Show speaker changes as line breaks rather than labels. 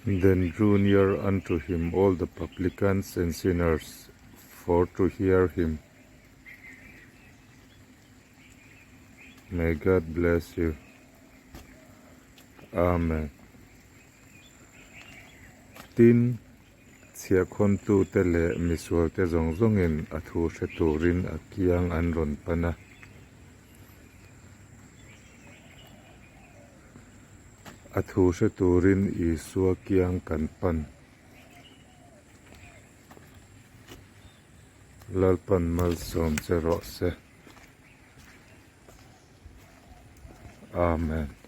Then drew near unto him all the publicans and sinners for to hear him. May God bless you. Amen. Tin, chhiahkhawntute leh misualte zawng zawngin a thu hre turin a kiang an rawn pan a. A thu hre turin Isua kiang kan pan. Lalpan malsawm che rawh se. Amen.